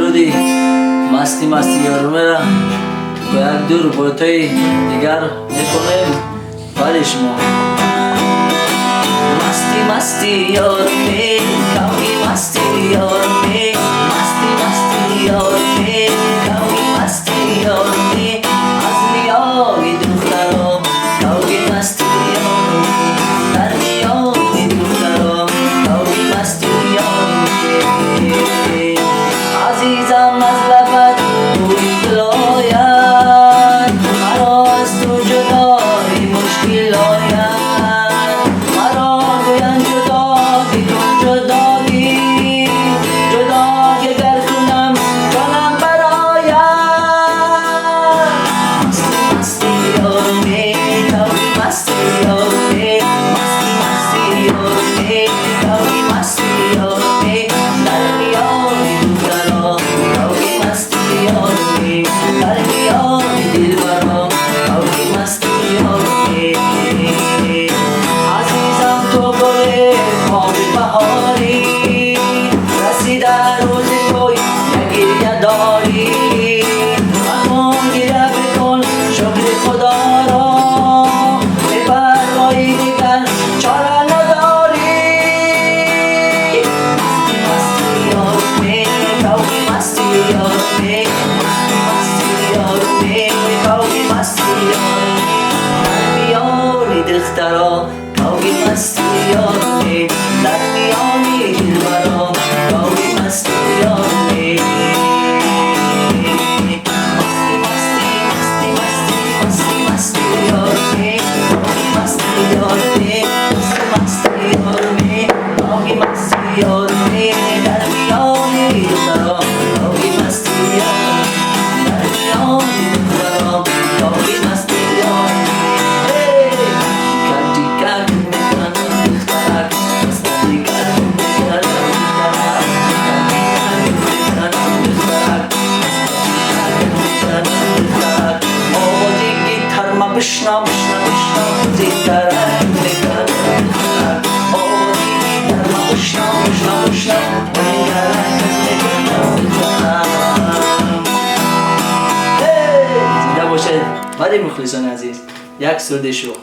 Суруди «Масти масти ёрумера» бо як ду рубоятҳои дигар мехонем барои шумо. Масти масти ёруме, кавги масти ёруме, масти масти ёруме, кавги масти ёруме, аз миёни духтаро кавги масти ёруме, дар миёни духтаро кавги масти ёруме. Азизам, аз лабат бӯи гул ояд, маро аз ту ҷудоӣ мушкил ояд. Маро гӯянд: ҷудогӣ кун, ҷудогӣ, ҷудогӣ гар кунам, ҷонам барояд. Масти масти ёруме, кавги масти ёруме, масти масти ёруме, кавги масти ёруме, дар миёни духтаро кавги масти ёруме, дар миёни дилбаро кавги масти ёруме. Азизам, ту гули боғи баҳорӣ, расида рӯзи тӯй, гиря дорӣ. Макун гиря, бикун шукри Худоро, бепарвоӣ дигар чора надорӣ. Масти масти ёруме, кавги масти ёруме, масти масти ёруме, кавги масти ёруме, дар миёни духтаро кавги масти ёруме, дар миёни дилбаро кавги масти ёруме. Масти масти масти масти масти масти ёруме, кавги масти ёруме, масти масти ёруме, кавги масти ёруме, дар миёни духтаро кавги масти ёруме, дар миёни духтаро кавги масти ёруме. Тикак тикак мекунад духтарак, дастак мекунад духтарак, тикак тикак мекунад духтарак, дастак мекунад духтарак. Овози гитарма бишнав, бишнав, бишнав, зиндарак мекунад духтарак. Овози гитарма бишнав, бишнав, бишнав, зиндарак мекунад духтарак. Зинда бошед. Вале, мухлисони азиз, як суруди шӯх.